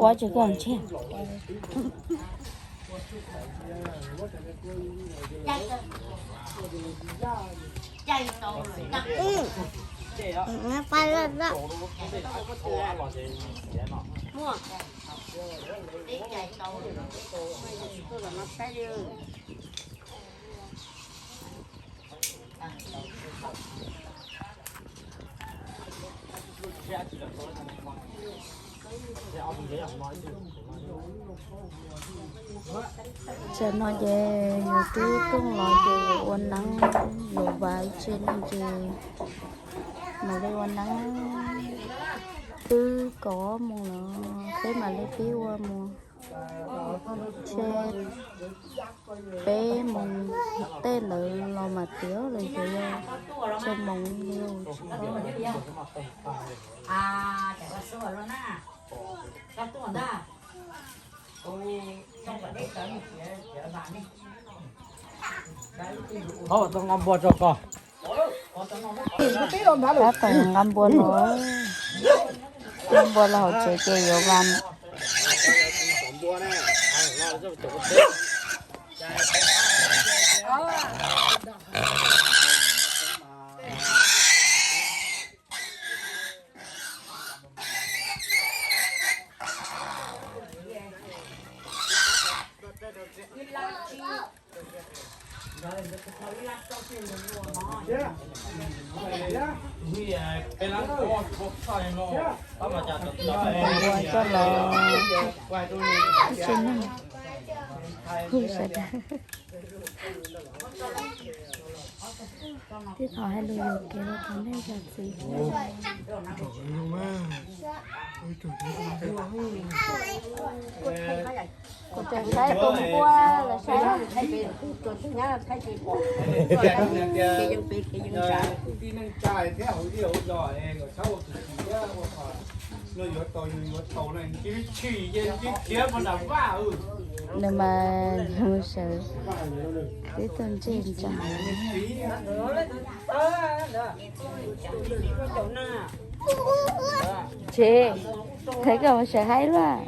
Ua tsis koj ntshe. Tam no ces yus twb tuaj los ces yus ua neeb, yus vas ib tse neej ces mam li ua neeb. Twb kaum ob moos lawm, peb mam li pib ua mus. Ntshe peb moos tej ntawd los mam tiav los xyov yog ntshe moos li tsis paub. Qhov tau nqa npua los, tab tom nqa npua los, nqa npua los hauv tsev ces yuav vas. Ua coj los ib tse neeg, hu sawv daws. Tib qho hais lus yuam kev rau qhov nej zam txim. Kuv tseem saib tus npua los saib. Tib neej tsa thiab hauv zej hauv zos es kom txhob ua tus txiv thiab ua kom luag yuav tau yus yuav tau na, cia li tshwm ces cia li khiav puag nram vaj. Nws mas sawv tib tug ntsej ntsa. Tsev, thov kom mus sawv haib luaj.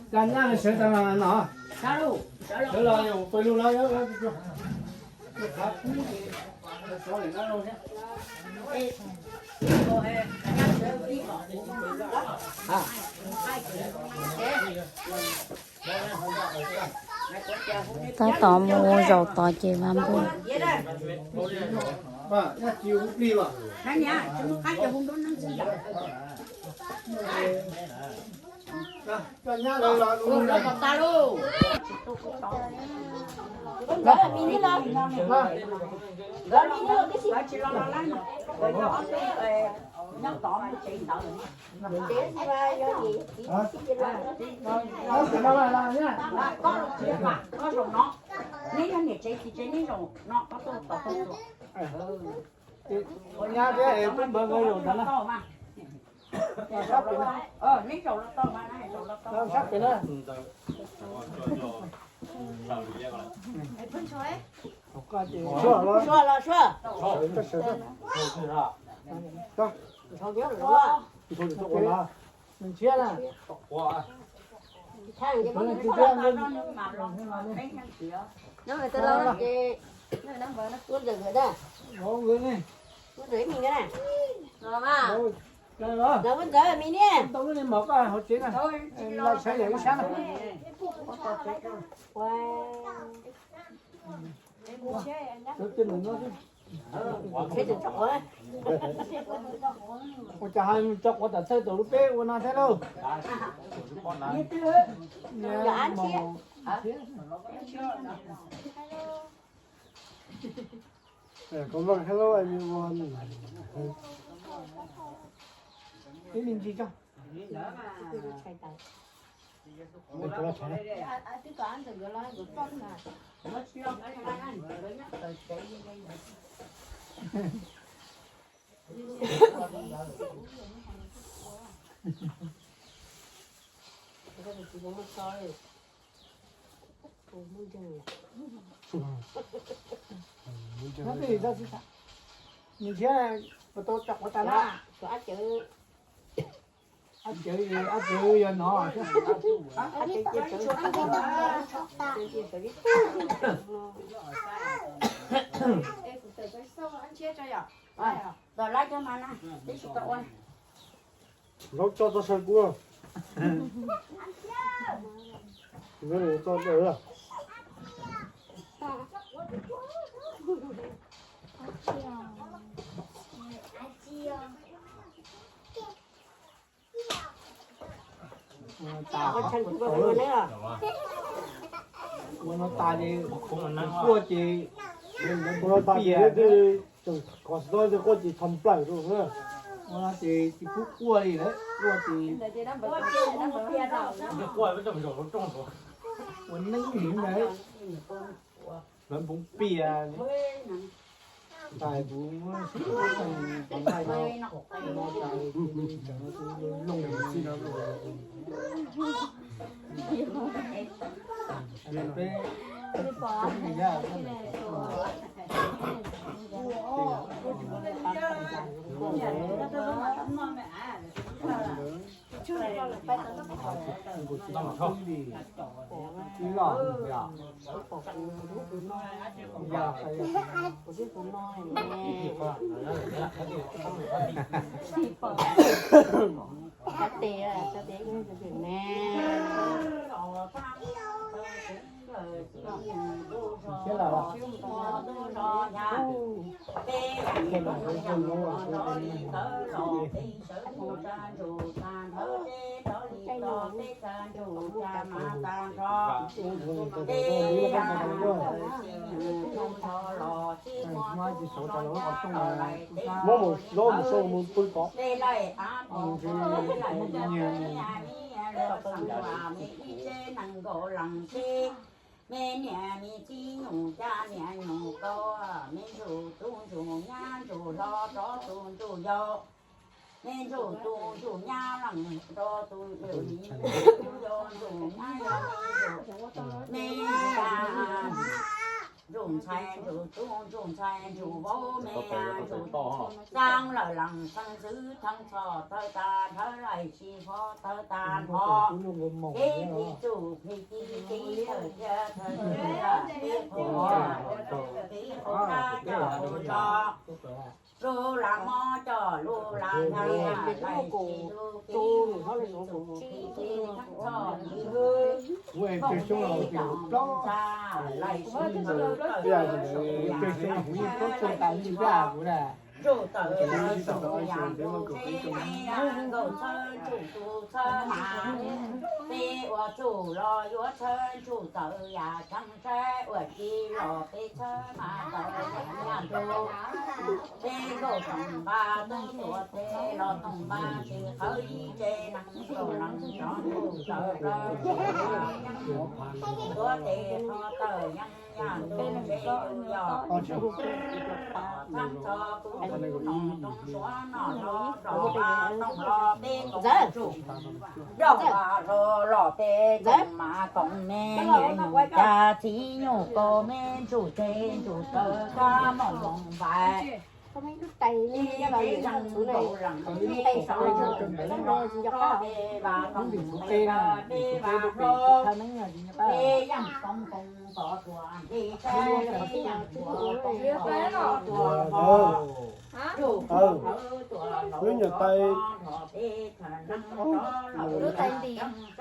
Cov nyab sawv tas no, sawv los pawg lug no. Tab tom mus zaum tod ces vas npua. Nyab thiab es twb npawg nkawd zaum ntawd na. Sab pem na. Sua los, sua. Nws ntshiab na. Ntawd, ntawd, ntawd, mi niam. Ntawd, ntawd, mi niam. Tau lub niag mom koj hauv tsev na. Los sawv daws ib sab na. Ua cas tso quav tom thawj tus lub peb ua no thiab lauj. Ib me ntsis tso. Nws thiab, tau cov quav tas na. Ab tsev, ab tsev yog no. Los laib cov mas na, tib si tau ua. Zaub tso txog saw kuv. Tso dawm. Ua no tas ces kuaj ces, ua no tas ces quaj ces txhom plaws rau. Ua no ces tsis pub quaj li lawm, quaj ces ua neeb li ntawd. Lawv npoov pias. Tais kuv muab qhov nqaij no, qhov nqaij no tas, looj txij no. Peb coob li yam. Muab mus zaub mus sau mus pw pov. Me niam me txiv nyuj cab niam nyuj kau, me ntsuj tub ntsuj nyab ntsuj hlob rov tub ntsuj yau, me ntsuj tub ntsuj nyab leej rov tub ntsuj yau, ntsuj nyab yau me ntsuj, me ntsuj ntxhais ntsuj tub ntsuj ntxhais ntsuj vauv me ntsuj, xeeb lawm leej xeeb ntxwv theej txhoj thawj tas nthawv lais tsis fov thawj tas nthov, kev plig txuj plig ci kev thawj thiab thawj txuj plig qhov, plig qhov dab coj qhov zog, lub lam mob coj lub lam nthang, lais tsis lub kev plig txuj plig ci theej txhoj plig hwj, npauj nti tom ntxa, lais tsis lub kawm txuj yam txuj txhab, ntsuj tawm yam txuj yam ntsuj tsev, nkauj txhawb ntsuj tus txhawb mas, peb ua txuj los yuav txhawb ntsuj tawm yam txheeb tsaib, ua ci los peb txhawb mas tawm yam ntsuj, peb nkauj toom npab tub tuav tes los toom npab tsis qhawv ib tse neeg nkauj leej rov ntsuj tawm plaws, tuav tes qhov tawm yeej yam ntsuj tsev yog, txheeb txhoj kuv nom toog suav noj hlo rau vaj toog hlo peb koom ntsuj, rau vaj hlo los peb koom mas koom me niam nyuj cab txiv nyuj kau me ntsuj tsev ntsuj taw kab moom moom vais, ib tsev neeg nkauj leej ib txoj ntsuj peb vaj toog peb vaj hlob, peb yeej koom koom pov tuam nti teb, peb yeej tuam tuam tuam tuam tuam, ntsuj tuam hawv tuam laus tuam nrog peb txhawm neeg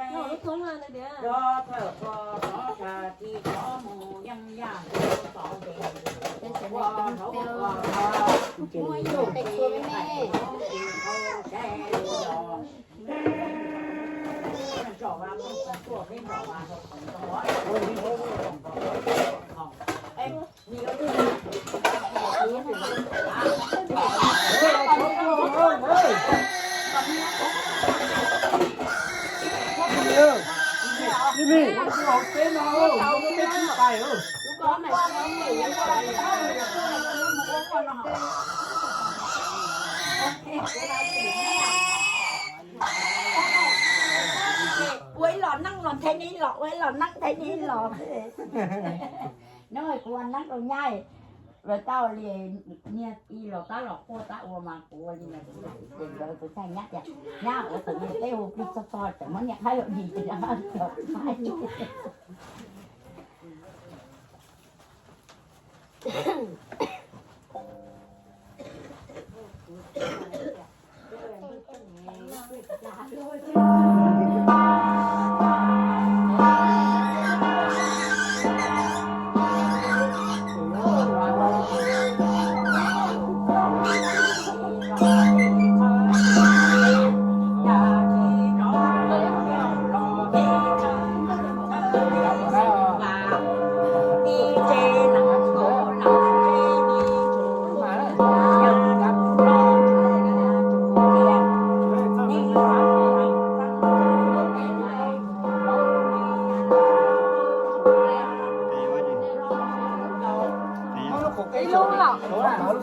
rov lawm ceeb tsev, rov thawj qhua rov tsa txi rov mus yeej yam ntsuj txom tes ntsuj ua hauv ua hauv, ntsuj plig hais hauv tsis hauv saib lus los, nrog vaj phooj ywg tuaj peb nrog vaj hauv khoom rau vaj hauv khoom rau vaj hauv khoom. Peb no, peb tib pais. Ua ib los neeb los nthe ne los, ua ib los neeb nthe ne los. Neb kuv ua neeb rau nyab, lawv tau li niag ib los tab los quaj tab ua mas kuv ua li niag tus thaij nyab tias, nyab ua tus niag teb hu plig txog txog tseem muab niag qaib los dim ces rov qab los thaij. Ib lub los. Ib lub los.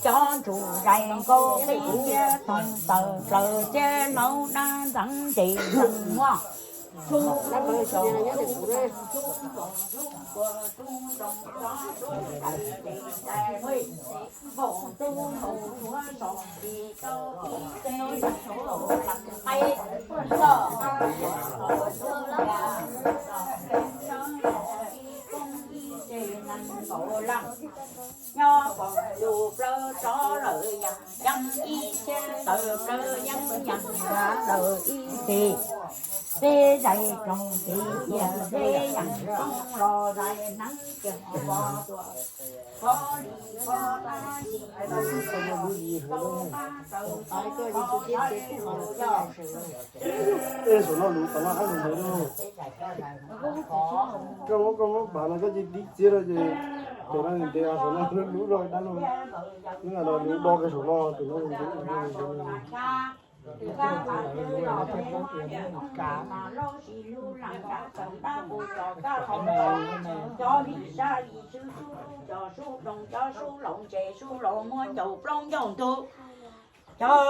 Cov ntsuj zais nkaus qib thiab thoom tawm plaws thiab hnub dab ntxeev ntsej zeeg muaj. Nyob pom lus plawv tsov lawm yam yeeb ib txhia, tawm plawv yeeb yam lawm ib txhis. Peb zais roos ces tias peb yeej zoo los zais hneev ces ho pom tuaj pov li pov tab sis tau pab tau tau tau zais tus yog. Ej, saum no luv tom no qab mus ntawd lauj. Koj muab, koj muab pam no koj cia tib txiav rau ces tus no ntev saum no luv luv zog dab lauj. Hnub no luv do kiag saum no tus no ntev. Cov li sab li sub sub cov sub loos cov sub loos ntse sub loos muab ncaus plaub ncaus ntug. Cov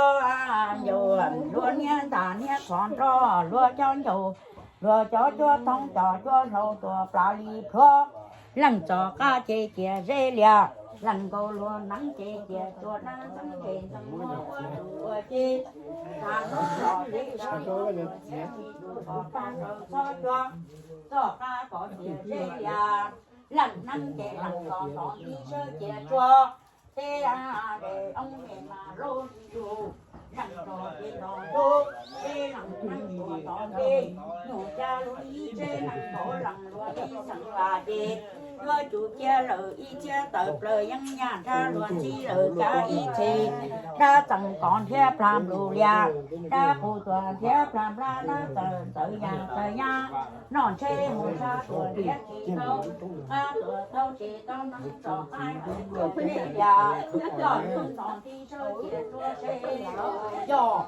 ncaus luag niab ntas niab qhov nroj luag cov ncaus, luag cov cuab thoob cov cuab hlau tuaj plas li plhuav. Leej txom qab ces cia zeb lias, leej nkaus luag hneev ces cia tsuas dab ntxeev ces ntxeev muab ua tus ua ci. Tag hnub los ces tag hnub ua ci tus kom tag raws txhob cuag, txoj qab kom cia zeb lias. Leej hneev ces leej kom tov ntiv sawb cia tsuag. Tej a de oob ces mas lub yug, leej txom ces tov ntug, tej leej hneev tsuas tov npe. Nyuam cas luag ib tse nees nkaum leej luag ib xeem vaj ces yuav tsum cia lawm ib txhiab tawm plaws yeeb yaj nrhab luag ntxhi lawm kav ib txhis. Dab txeem kov nrhiav plag nplus lias, dab qus tuag nrhiav plag nplab, dab txawm txawv yas txawv yab, noj ntshe mus nrhab tuag nrhiav tsis tau, qab tuag tau ces tau neeb tso qaib tuag peb lias, coj tus ntxhov nti sawb cia tuag seb yog.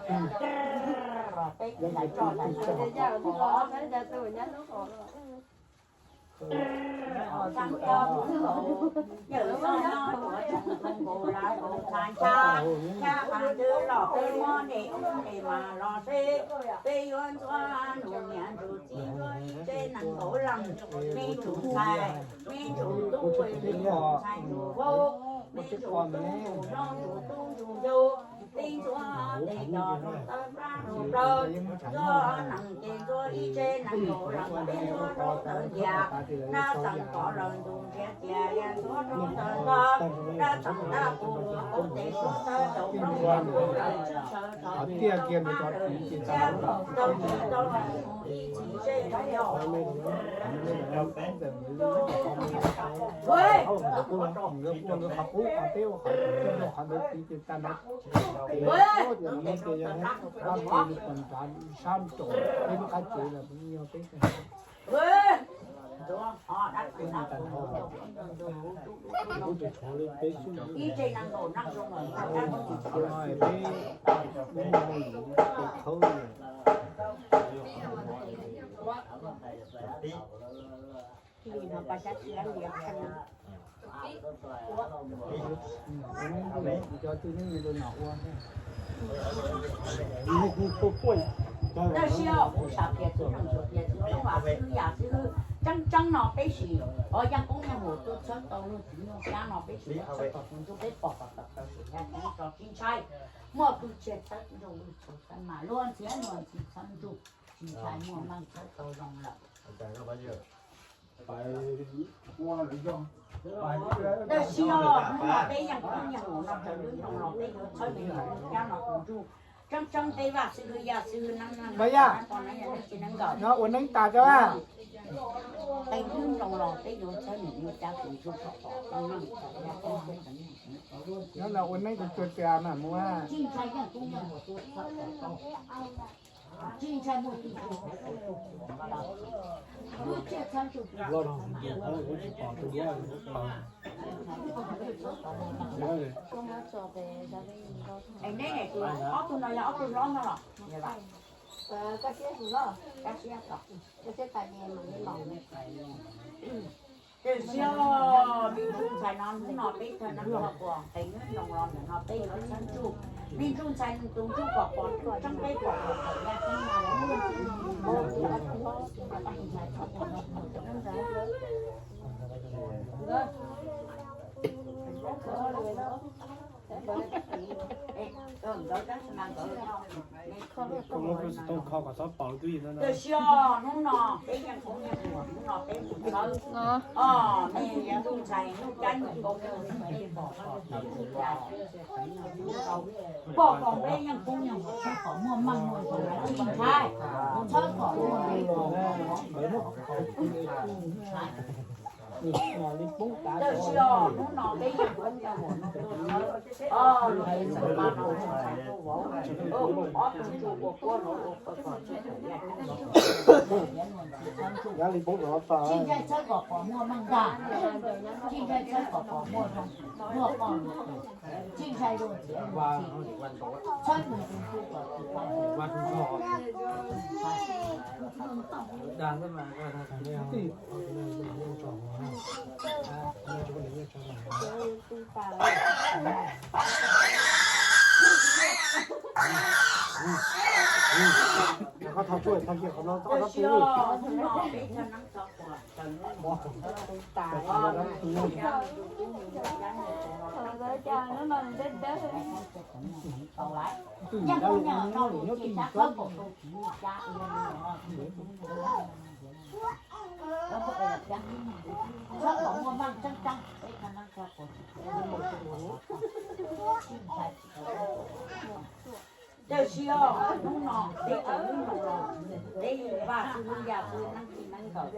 Peb tus lais tso lais tso. Yawm txoj nyob tuav tsoom tus nkaus lawv nkaus txhas ncha, ncha qas twg los peb muab de ub de mas los seb, peb yuav ntxuav nus niam ntsug txiv ntxuav ib tse nees nkaum leej, me ntsuj ntxhais, me ntsuj tub, me ntsuj ntxhais ntsuj vauv, me ntsuj tub ntsuj hlob ntsuj tub ntsuj yau, peb ntxuav peb cov rau tawv plab rau plaws, ntxuav nees ces ntxuav ib tse nees nkaum leej, peb ntxuav rau tawv ntias, dab txeem kov lawm ntus nrhiav tias yog ntxuav rau tawv ntog, dab txeem dab qus luag qub tes suav tawv rau plaub ntug lawm tswj sawv rov tiaj kiag ntawd rov tiv ces tau tau tsis tau mus ib txhis seb yog. Nkawd ua nkawd qhov qub, qhov peb ua qhov, qhov ntawd tiv ces tag nrho. Ces yog pab peb lub pos nrad sab nraud, peb lub qab tsev los yog peb Cov tub neeg li no ua. Tab sis kuv xav piav txwv neej txhua piav txwv tub vas xib hwb yam xib hwb tseeb tseeb no peb sim, o yaj koob yaj hum tuaj txhawb tau luag txiv nyuj xyab no peb sim txhawb tau tus ntsuj peb pom kom tawm tau sim yaj tso tsis ntshai. Muaj pwg tsia txhawb nrug lwg txhua txhawb mas luag ntxhiab luag ntxhi txhawb nrug tsis ntshai muaj meej txhawb tau zoo lawm. Tab sis os, hnub no peb yeej koob yeej hum no raws lub nroog los peb yuav txhawb nws nyuj cab no tus ntsuj. Tseeb tseeb peb vaj xib hwb yaj xib hwb neeb neeg, ua neeb tas cov, peb lub nroog los peb yuav txhawb nws nyuj cab tus ntsuj kom pom tau neej tau yav. Nyob no ua neeb tus tsuag tsuag mas mus. Tsis ntshai yeej koob yeej hum tuaj txhawb tau. Tsis ntshai muaj tus ntsuj pov tau, lub tsiaj txhawb ntsuj pov tau. Es neb tus ob tug no yog ob tug hlob no los? Koj siab tus hlob, koj siab tos. Tiam sis me ntsuj ntxhais no hnub no peb thawj neeb los puas qees nyob nroos los ntawm no peb yuav txhawb ntsuj. Me ntsuj ntxhais tus ntsuj kom pom tseeb peb pom kom txawm yaj tseeb no lawm. Koj muab koj xov tooj kho kom txhob pauv twb yog no. Hnub no peb yeej koob yeej muam, hnub no peb mus txhawb. Nej yog tus ntxhais Nuj Cab Nuj Koob, peb pom kom peb yeej koob yeej muam txhawb kom muaj meej muaj zoo, tsis ntshai, txhawb kom muaj meej muaj zoo. Tab sis os, hnub no peb yeej koob yeej muam no tuaj txhawb, o, los peb txawm pab no txhawb txhawb tuaj vauv, ob tug ntsuj ua kuab hauv ua qhov kom txhawb kom yaj ceeb, txhawb ntsuj, tsis ntshai txhawb kom kom muaj meej ntag, tsis ntshai txhawb kom kom muaj zoo, muaj poj muaj tus, tsis ntshai luag txiav luag txim, txhawb nws tus ntsuj kom tsis tau. Koj thov tsuaj, thov kiag qhov no, koj thov tsuaj. Tus ntawd cas hnub no nws deb deb. Tab sis os, hnub no peb tseem hnub no los, peb Vaj xib hwb Yaj xib hwb Neeb txij Neeb nkawd,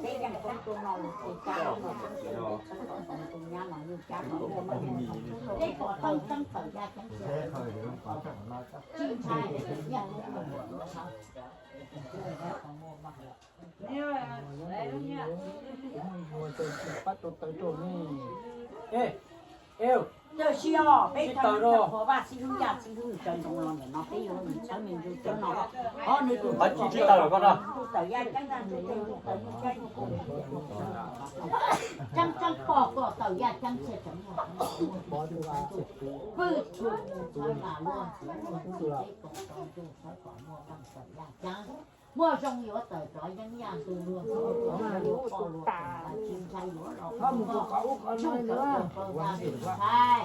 peb yeej koob tuaj noj lus ua cab los txhawb kom tau tus nyab no yug cab no muaj meej muaj zoo, peb pom tau tseeb tawm yaj ceeb txhia, tsis ntshai, yeej koob tuaj noj lus ua txhawb. Tab sis os, peb txhua tus tau ua Vaj xib hwb Yaj xib hwb Ntsaws Ntoo los ntawm no peb yuav mus txhawb me ntsuj tub no. Os, nws tus ntsuj tawm yaj ceeb ntag, ntsuj tawm yaj ceeb ntag, ntsuj tawm yaj ceeb, tseeb tseeb pom kom tawm yaj ceeb txhia tseem muaj, pw txhua tus txhawb mas luag ntxhi luag ntxhi peb koom tau ntsuj txhawb kom muaj meej tawm yaj ceeb. Muaj zoo yuav tawm rov yeeb yaj ntug luag ntxhi luag ntxhi yuav poj luag tus ntawd tsis ntshai yuav los ntsuj tawm kom tau yaj tsis ntshai,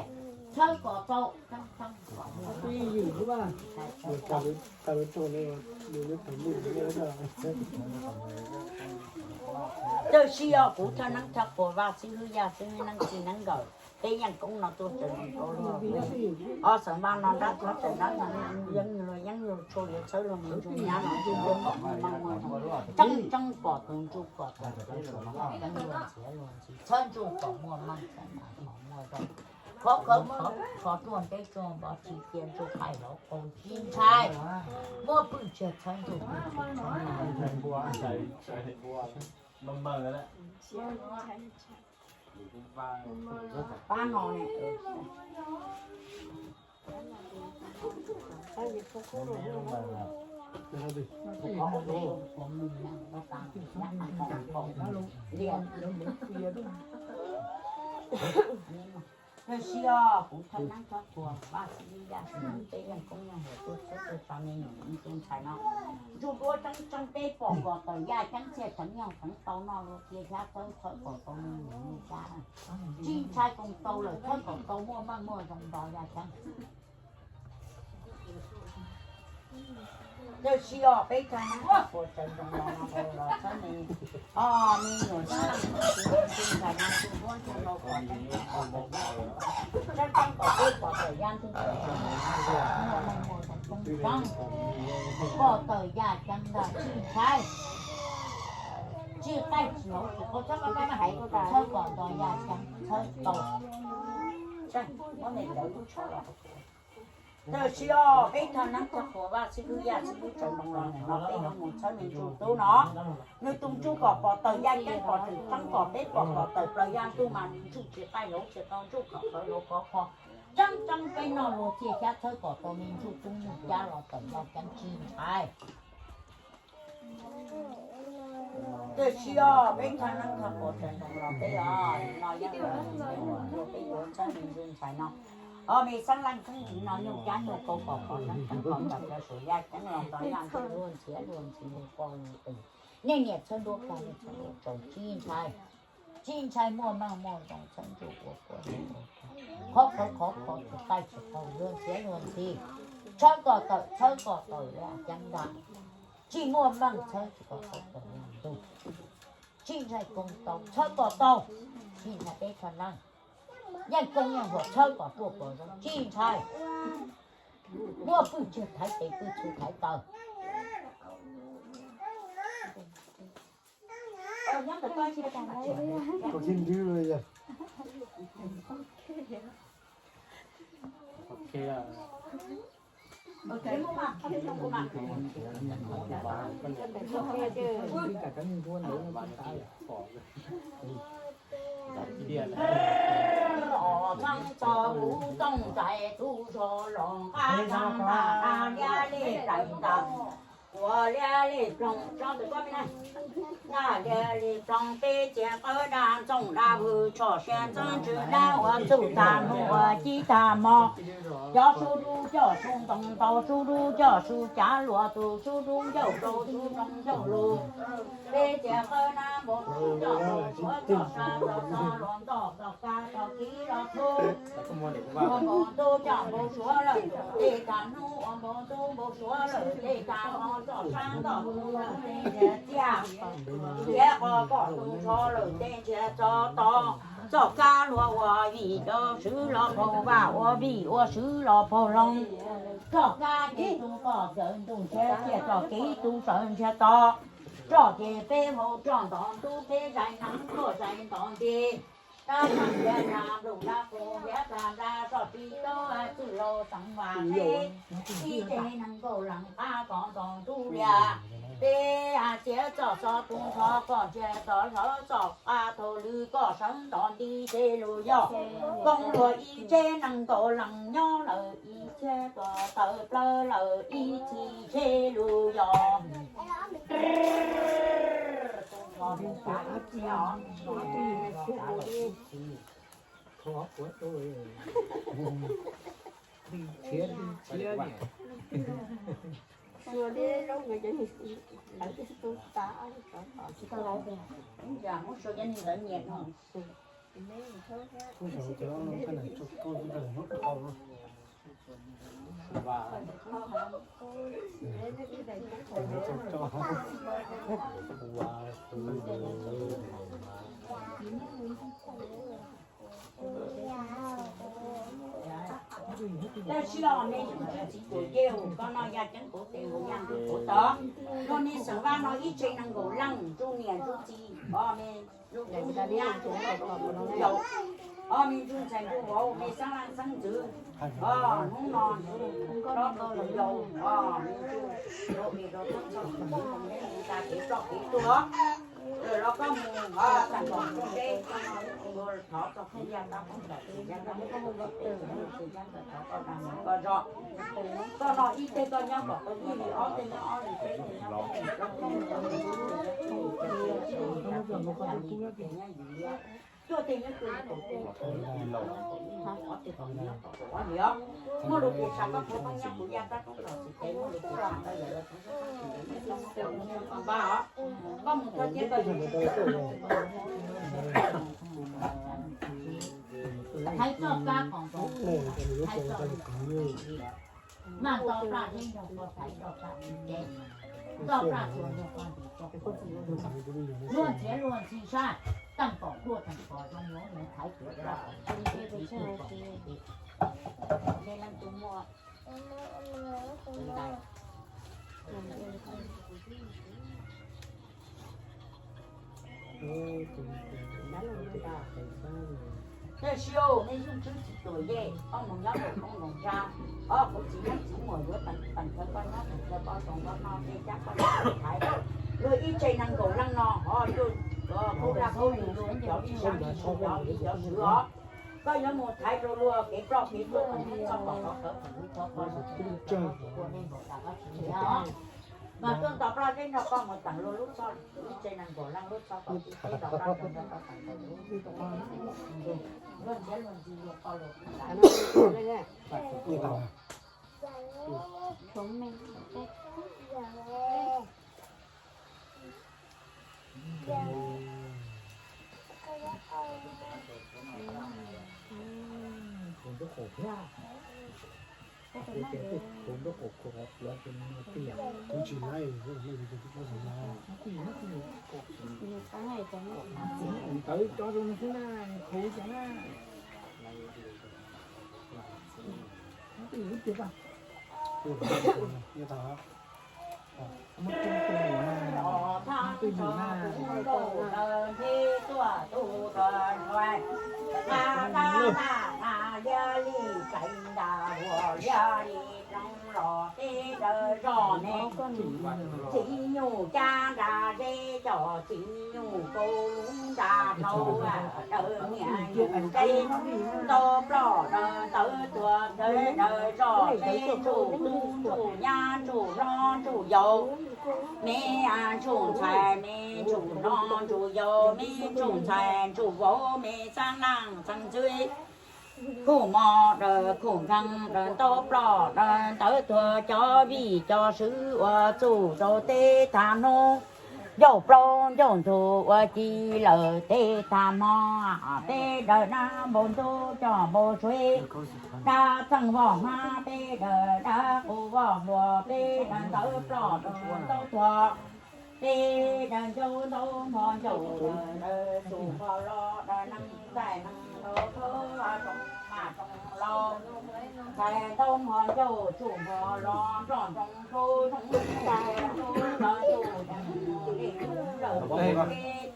txhawb kom tau tseeb tseeb kom muaj. Tab sis os, kuv thaj Neeb thaj Quas Vaj xib hwb Yaj xib hwb Neeb txij Neeb nkawd, peb yeej koob no tuaj tseem mus rau luag. Os, xeem Vaj no nrab txhawb tseem nrab no, yeeb luag yeeb luag tshuaj yuav txhawb luag me ntsuj nyab no ntsuj tub kom muaj meej muaj zoo, tseeb tseeb pom tus ntsuj kom tawm ceeb luag ntxhi luag ntxhi, txhawb ntsuj kom muaj meej txhawb mas kom muaj zoo. Khov khawv khov ruaj nteb tsuag npov tsis cia ntsuj qaij hauv qau tsis ntshai, muab pwj tsis txhawb ntsuj pwj tsis txhawb. Pab no ne. Tab sis os, kuv thaj Neeb thaj Quas Vaj xib hwb Yaj xib hwb peb yeej koob yeej muam tuaj txhawb tuaj tso me nyuam ntsuj ntxhais no. Ntsuj duab tseeb tseeb peb pom kom tawm yaj ceeb txhia tseem yog tseem tau noj luag cia xyab txhawb txhawb kom tau me nyuam me cab. Tsis ntshai koom tau lawm txhawb kom tau muaj meej muaj zoo nto yaj ceeb. Tab sis os, peb thaj Neeb thaj Quas Tsaws Ntoo no los txhawb me, o, me nyuam tseeb tseeb ntsuj duab ntsuj no kom tseeb tseeb kom peb pom tawm yaj ntug, muaj meej muaj zoo tseeb tseeb, pom tawm yaj ceeb ntag tsis ntshai. Tsis qaij tsis hauv tsis qau txhawb kom tau yaj ceeb txhawb tau. Tab sis os, peb thaj Neeb thaj Quas Vaj xib hwb Yaj xib hwb Tsaws Ntoo los ntawm no peb yuav mus txhawb me ntsuj tub no. Nws tus ntsuj kom pom tawm yaj ceeb kom tseeb tseeb kom peb pom kom tawm plaws yaj ntug mas nws ntsuj tsis qaij hauv tsis qau ntsuj kom qhawv hauv qhov kho. Tseeb tseeb peb noj luag cia xyab txhawb kom tau me ntsuj tub me cab los tawm yaj ceeb tsis ntshai. Tab sis os, peb thaj Neeb thaj Quas Tsaws Ntoo los peb os, no yeej los peb yuav txhawb me ntsuj ntxhais no. Os, me xeeb leej xeeb ntxwv no nyuj cab nyuj qau kom pom tseeb tseeb kom tawm plaws saum yaj ceeb los tau yaj ntug luag ntxhi luag ntxhi luag poj luag tus. Nej niam txhawb nruab qab nej txhawb nruab tsaus tsis ntshai. Tsis ntshai muaj meej muaj zoo txheeb txhua ua kua qhov qhov qhov tsis qaij tsis qaug luag ntxhiav luag ntxhi, tshawb kom tawm tshawb kom tawm li ceeb nra. Tsis muaj meej tshawb tsis kom tawm tawm ntuj, tsis ntshai koob tau tshawb kom tau, tsis ntshai peb tshaj leej, yeej koob yeej huam tshawb kom tuaj kom zoo tsis ntshai. Muaj pwj tsiaj thaiv tes pwj txhu thaiv taw. Txheeb txog huv tooj ntais tub zog los nqa tag nrho liab li plaws ntawm ua liab li ploog tsob ntawm koj me na. Nqa liab li ploog peb ciav qawb dab ntxoog dab vwg tshom sia ntxeeb ntsws dab ua txuj tag hnub ua ci tag hmo. Cov sub dub coj sub ntoo ntau sub dub coj sub cav luag tus sub dub ncauj rau sub ntoo ncauj lus. Peb ciav qawb dab npau suav coj npau suav coj sa txog txog luag ntoj txog kab txog kiv los txhub. Ua npau ntuj coj npau suav lawm tej tag hnub ua npau ntuj npau suav lawm tej tag hmo txoj sab ntoj tus lawm tej ntsiav txiaj. Ntsiav qos kom tus tsho lawm tej ntsiav tso to. Txoj kab luag ua vij los swv los phaug vaj ua vij ua swv los phaug loog. Txoj kab ces tus poj ntxawm ntuj ntsiav txiaj txoj kev tus sawv ntsiav to. Roj ces peb vau roj ntov ntub peb zais nees tuaj zais ntov nti. Dab tag nrho dab nplooj dab qus ntiav tag nrho txoj tsis tau txwj laus xeev vam seb ib tse nees nkaum leej qab kom ntaus ntuj lias. Peb txiav txoj xov tus nrho kom ntsiag txoj hlawv txoj qab thaum lwm kom sawv ntov nti tseg lus yog. Koob luag ib tse nees nkaum leej nyob lawm ib txhiab kom tawm plaws lawm ib txhis tseg lus yog. Tab sis os me ntsuj tswv txiv tuam yej, koj noj yaj ceeb kauv tes mus yaj ntug kauv tod, luag me xeem Vaj no ib tse nees nkaum leej, ntsuj niam ntsuj txiv, os me ntsuj txiv ntsuj nyab ntsuj pog ntsuj yau, os me ntsuj ntxhais ntsuj vauv me xeeb leej xeeb ntxwv, os hnub no ntsuj hlob ntsuj yau, os me ntsuj rau me rau thab txog tus ntsuj tau neb mus tas kev ploj kev tuag. Lawm los koj mus tag npaum ntsuj teb, koj no thov txog phooj ywg tab phooj ywg tus yaj tab phooj ywg tus yaj tab phooj ywg tus yaj ntawm thov koj dag mus koj zog. Koj no ib teg koj nyob kom tau ib hlis, ob teg nyob ob hlis, peb teg nyob peb hlis, plaub teg nyob plaub hlis, cuaj teg nyob cuaj hlis, kaum teg nyob kaum hlis, ob teg kom nyob kom kaum ob hlis os. Muaj lus pes tshav koj thov koj nyob kuv yaj tab roob txog txiv tes, muaj lus pes tshav koj yawm los thov koj npaj os. Koj mus thawj thiab koj yug thaiv txoj kab kom nkaus, thaiv txoj lub kab, maj to plaj zeb nrog koj thaiv txoj kab, txoj plaj tsuas nrog koj ntim, luag ntxhiav luag ntxhi sab, teej pom tuaj teej pom zoo, luag mus thaiv tsuas plaj kom nkaus, me leej twg muaj Tab sis os, nej ntsuj tswv txiv tuam yej, koj mus nyob nraum roob nraum nrag, os kuv txiv neeb txiv muam yuav teem teem khawv koj nyob teem khawv koj zoo koj noj tej cab koj noj thaiv. Luag ib tse nees nkaum leej no, os, luag kub dab kub li luag cov tsis sab tsis sub cov li cov swv os. Koj yuav mus thaiv rau luag kev ploj kev tuag, txhob pom qhov khawv, txhob pom qhov khawv, txhob pom qhov khawv, mas tuaj nto plaj zeb nrog koj mus teem luag lub txhoj, ib tse nees nkaum leej lub txhoj kom tib teb nto plaj zeb nrog koj teem luag lub txhoj, luag ntxhiav luag ntxhi luag koj luag kuv. Kuv tsis laij, ntawd cov zoo xwb na, khuv cov na. Txiv nyuj cab nra zeb cov txiv nyuj kaus lub nra dhau, daws niam yus teb ntau ploj daws ntawd tuag daws zoj teb ntsuj tub ntsuj nyab ntsuj hlob ntsuj yau, me ntsuj ntxhais me ntsuj hlob ntsuj yau, me ntsuj ntxhais ntsuj vauv me xeeb leej xeeb ntxwv. Khuj mo daws khuj nkeeg daws ntau ploj daws ntawd tuag cov vij cov sw uas txuj rau teb tag hnub. Ncauj plaub ncauj ntug ua ci lawm teb tag hmo, peb daws dab npau ntub coj npau tshuv, dab txeej voj hmab peb daws dab qus voj hluas peb daws ntawd ploj daws ntawd tuag. Peb daws ncauj ntau npho ncauj daws daws tsuj npho los daws neeg txais neeg nrau rau rooj maj rooj laus, txais ntau npho ncauj tsuj npho los nroj nroo rau rooj txais rau los tsuj lawm peb,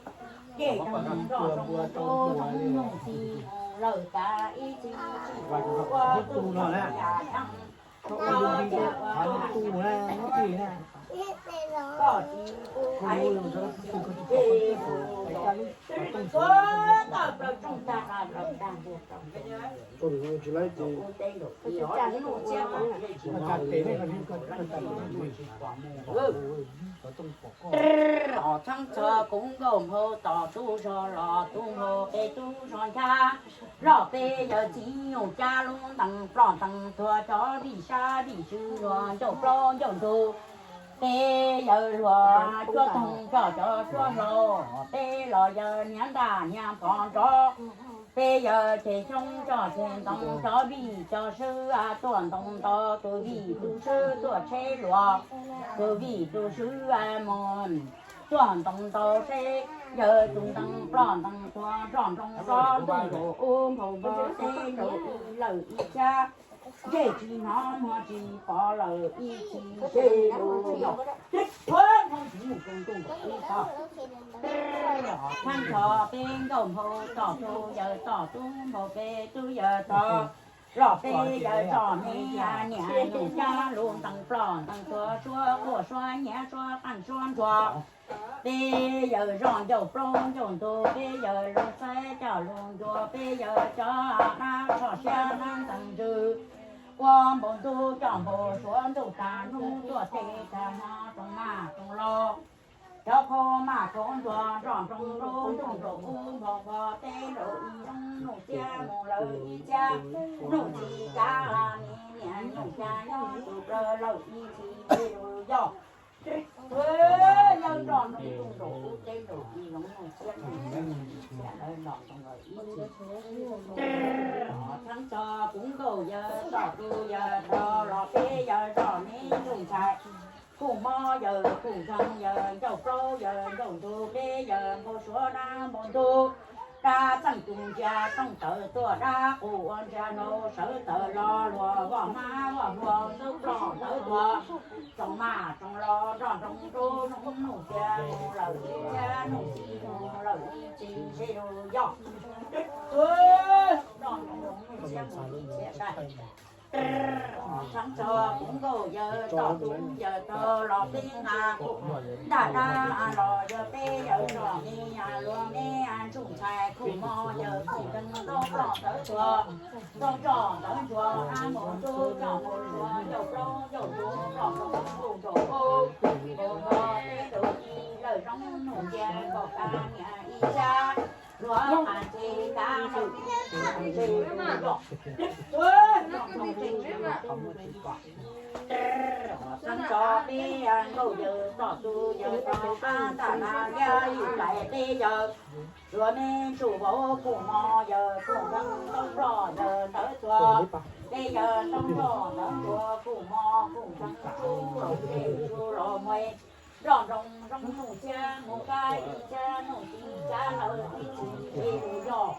ces rooj nroj rooj rau rooj txi mus lawm kav ib txi tsis ua txuj yam ceeb. Txheeb txhua kuv nkauj nphau tom tub zog los tub nphau peb tub zog nchab. Los peb yawg txiv nyuj cab lub ntees ploj ntees tuag cov vij sab vij sw luag ncauj plaub ncauj ntug. Peb yawg luag cuab toog coj cov cuab hlau, peb los yawg hniav ntaj hniav phov nrov. Peb yawg ceg xyoob coj ceg ntoo cov vij cov swb tuaj ntoo ntau tus vij tus swb tuaj tsheb luag, tus vij tus swb mus tuaj ntoo ntau seb yawg tus ntees ploj ntees tuag nroj nroo rov ntuj nkaus ub npau npog teb nkaus ib lawm ib xyab. Ntsej tsis hnov muag tsis pom lawm ib txhis zej lus yog. Tib thuav nthoob tsis mus rau ntuj nkaus ub tog. Thaab txog peb nkauj nphau tom tub yawg tom tub nphau peb tub yawg tog. Los peb yawg zoj me niam nyuj cab lub ntees ploj ntees tuag suab quaj suab nyiav suab qeej suab ntsuag. Peb yawg zoj ncauj plaub ncauj ntug, peb yawg lub xaib coj lub ncuav, peb yawg cov dab tsho siab dab ntxeev ntsws. Ua npau ntub coj npau suav ntuj tag hnub tuaj teb tag hmo rooj maj rooj laus. Cov khaub maj khaub ntuag nroj nroo rau ntuj nraum ub npau npog teb nraum ib, zoo nuj xiab mus lawm ib xyab, nuj txi kav me niam nyuj cab nyob tus plaws lawm ib txhis zej lus yog. Yawg nroj nroo ntuj nraum ub teb nraum ib, zoo nuj xiab mus lawm ib txhis. Thaab txog kuv nkauj yawg tom tub yawg tog los peb yawg zoj me ntsuj ntxhais. Khuj mob yawg khuj nkeeg yawg ncauj plaub yawg ncauj ntug, peb yawg npau suav dab npau ntug. Dab txeej tus ntsia tooj tawv tuaj, dab qus ua ntsia nrau sawv tawv los luag voj hmab voj hluas ntawd ploj ntawd tuag. Tsoom maj tsoom los nroj nroo rau zoo nuj xiab mus lawm ib xyab, nuj txi mus lawm ib txhis zej lus yog. Nroj nroo rau nuj xiab mus ib xyab sai. Thaab txog kuv nkauj yawg tom tub yawg tog los peb nqa ntaj dab los yawg peb yawg zoj me luag me ntsuj ntxhais, khuj mob yawg khuj nkeeg ntau ploj ntawd tuag, ntau nroj ntawd ntsuag, dab npau ntub coj npau suav ncauj plaub ncauj ntug, ploj nroo ntuj nraum ub npau npog teb nraum ib, lawm zoo nuj xiab nkaum kab niam ib xyab. Ua qas ntse kab lawm, ntse lawm yog, ua tso peb nkauj yawg tom tu yawg tog qab ntaj na liab li plais peb yawg, luag me ntsuj vauv kuj mos yawg kuj nkeeg toob ploj yawg tawv tuag, peb yawg toob ploj tawv tuag kuj mos kuj nkeeg tsuj los ntse tsuj los muaj, nroj nroos zoo nuj tsiab mus kab ib tsiab nuj txiv kab lawm ib txhis peb lug yog,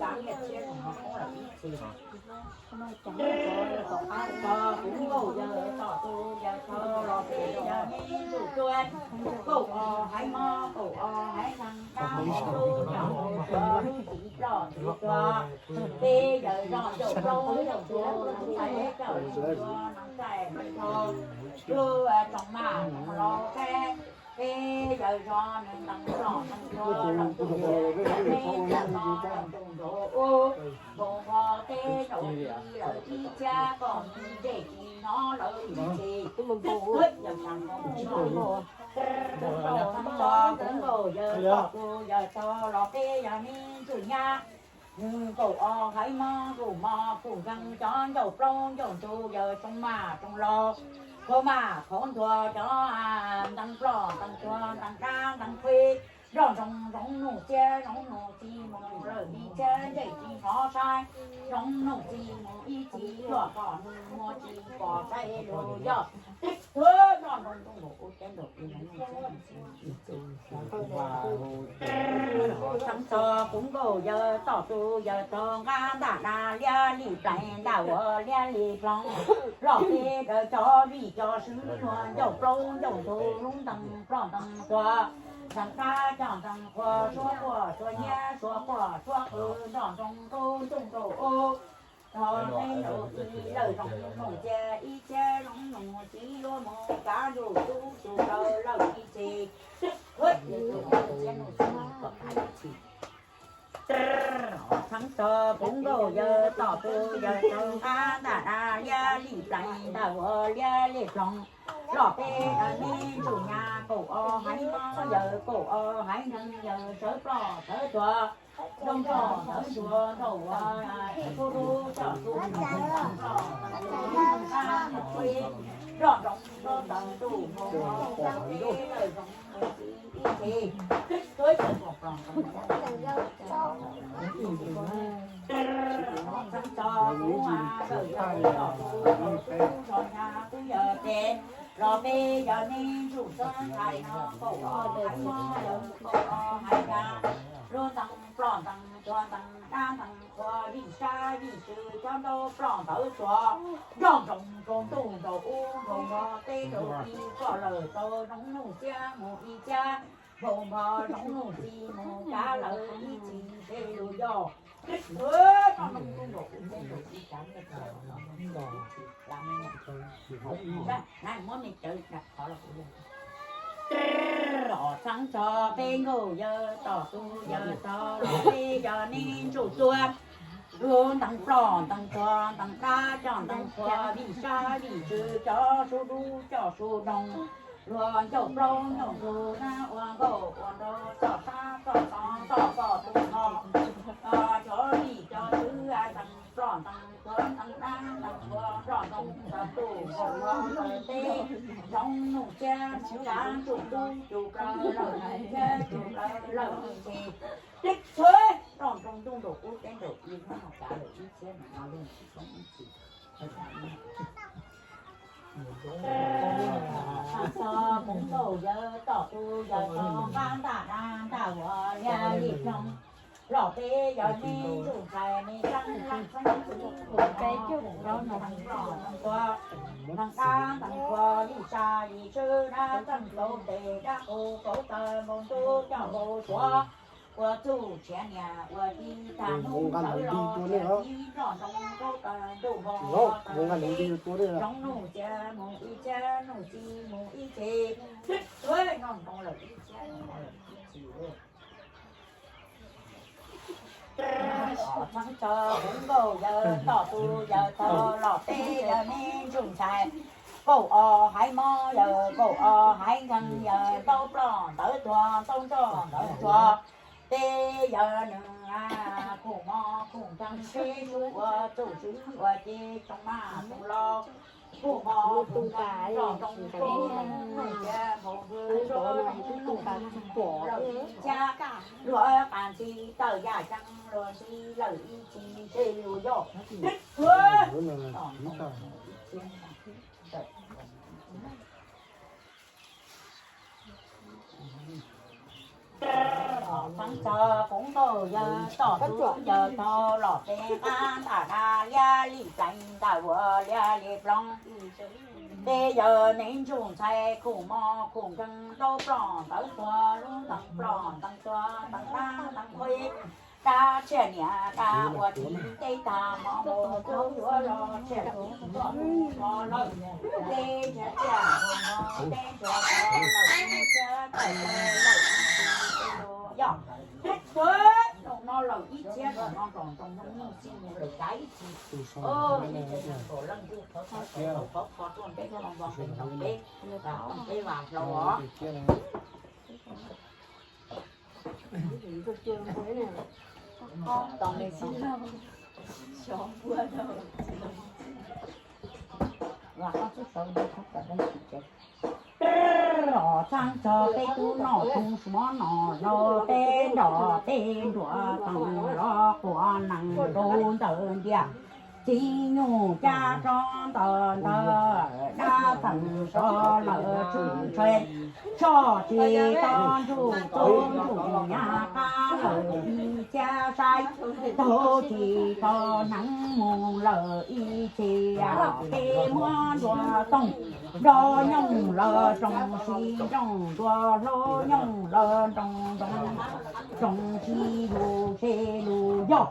kav niam txiab zoo no poob lawm ib txhis. Tom qab tog kuv nkauj yawg tom tu yawg tog los peb yawg me ntsuj cua, kaum ob haiv mob kaum ob haiv nkeeg kab lub ntuj coj lub txiv ploj txiv tuag, peb yawg zog caum plaub caum ntug nqaij caum ntug nqaij nqaij thaub, lub tsoos maj los qab, peb yawg zog nws ntees ploj ntees tuag los ntuj ntuj ntuj ntuj ub, npoo npog teb nraud ti lawm ib txhiab kom nws ntsej tsis hnov lawm ib txhis. Yawg tag nkaus kuv nkauj yawg tog kuv yawg tog los peb yawg me ntsuj nyab, nws kaum ob haiv mob kuj mos kuj nkeeg cov ncauj plaub ncauj ntug yawg tsoos maj tsoos laug, khaub maj khaub ntuag cov ntees ploj ntees tuag ntees dab ntees qhuav, nroj nroos zoo nuj tsiab zoo nuj txiv mus lawm ib txhiab ntsej tsis hnov saib, zoo nuj txiv mus ib txhis cuaj kom nws muag tsis pom saib lug yog, nroj nroos zoo nuj ub teb nraum ib txhiab. Txheeb txog kuv nkauj yawg tom tu yawg tog qab ntaj na liab li plais ntaj ua liab li ploog, los peb daws cov vij cov sw luag ncauj plaub ncauj ntug lub ntees ploj ntees tuag, ntees dab coj ntees qhuav suab quaj suab nyiab suab quaj suab qw nroj nroos rau ntuj rau ub, tog teb nraum ti lawm zoo nuj tsiab ib txhiab zoo nuj txiv yuav mus kav ntuj tub tus kaw lawm ib txhis. Txheeb txog kuv nkauj yawg tom tu yawg tog qab ntaj na liab li plais ntaj ua liab li ploog, los peb yawg me ntsuj nyab kaum ob haiv mob yawg kaum ob haiv nkeeg yawg sawv ploj sawv tuag, nroj nroj sawv ntuag nroj ua, ib tug lub coj tug nroj nroo rau ntawm ntuj mus ua teb lawm zoo ib txhis. Txheeb txog kuv a, lawm yawg tub zog nyab kuv yawg tes, los peb yawg me ntsuj txheeb ntxhais no kaum ob haiv mob yawg kaum ob haiv nkeeg, lub ntees ploj ntees tuag ntees dab ntees qhuav vij sab vij tsw cov ntaub ploj ntawd tuag, nroj nroos rau ntuj nraum ub nraum no teb nraum ti koj lawm tau zoo nuj tsiab mus ib txhiab, npoo npog zoo nuj txiv mus kav lawm ib txhis peb lug yog. Nroj nroos ntuj nraum ub teb nraum ti kav lawm ib txhis. Muab me cawv qhov los kuv yog. Txheeb txog peb nkauj yawg tom tu yawg tog los peb yawg me ntsuj cua, lub ntees ploj ntees tuag ntees dab coj ntees qhuav vij sab vij tsw cov sub dub coj sub doog, luag ncauj plaub ncauj ntug dab ua nkauj ua nraug txoj sab txoj tod txoj txoj tus no, cov vij cov tsw ntees ploj ntees tuag ntees dab ntees qhuav nroj nroos ntawm ntuj nraum no ntawm teb, zoo nuj tsiab mus kav ntuj tub tus kaw lawm ib txhiab tus kaw lawm ib txhis. Txheeb nroj nroos ntuj nraum ub teb nraum ti muab no kav lawm ib txhiab no lug tsis poob ib txhis. Txheeb txog kuv nkauj yawg tom tu yawg tog qab ntaj na ntaj ua liab li ploog, los peb yawg me ntsuj ntxhais me txheeb leej txheeb txwv kuj peb cub rau ntees ploj ntees tuag, ntees dab ntees qhuav vij sab vij tsw dab txeej tau tes dab qus kauv taw npau ntub coj npau suav, ua txuj tshiav niam ua tij tag nub ntawd los tshiav tib nroj nroos kauv taw ntuj npoo taw teb, zoo nuj tsiab mus ib txhiab nuj txiv mus ib txhis. Nroj nroos lawm ib txhiab nroj nroos lawm ib txhis. Txheeb txog kuv nkauj yawg tom tu yawg tog los peb yawg me ntsuj ntxhais, kaum ob haiv mob yawg kaum ob haiv nkeeg yawg ntaub ploj ntawd tuag ntaub nroj ntawd tuag, Peb yawg nws kuj mob kuj nkeeg, peb tug ua txuj xwb ua ces tsoom maj tsoom los kuj mob kuj nkeeg, tsoom tub tub thiab npau npwg tub tub lawm ib cag, luag qas ntxhi tawm yaj ceeb luag ntxhi lawm ib txhis, ces yus yog peb tuag. Txheeb txog koob nkaus yawg tom tub yawg tog los peb qab ntam da liab li pleev ntam ua liab li ploog. Peb yawg me ntsuj ntxhais khuj mob khuj nkeeg, ntaub ploj ntawv tuag, lub ntees ploj ntees tuag, ntees dab ntees qhuav, dab tshiab niam dab ua tib teb tag, mob mus kub yuav los tshiab tus tuaj mus kho lawm, teb nrhiav tsiaj mus kho teb nrhiav kho lawm, teb nrhiav tawm lawm, yog peb tuag. Zaum no lawm ib txhiab, zaum no nrog nrog nrog nrog xij mus lawm kav ib txhis. Ib txhis nrog leej ntuj qhov qhov qhov qhov tuaj ntev qhov npog ntev nrog peb, peb vam hlo os. Txheeb txog peb tub noj tub suav noj los peb nrog peb nruas toom los quas nees rau ntawm ntiaj txiv, nyuj cab rov ntawm ntawm dab txeem sov lawm tshwm tshais, tso tsis tau ntsuj tub ntsuj nyab qab lawm ib txhiab saib, taug tsis tau hneev mus lawm ib txhis, peb muab nruas toom nrog nyooj lawv tsoom si ntsooj, nruas hlau nyooj lawv nroo ntoo, tsoom si lus se lus yog.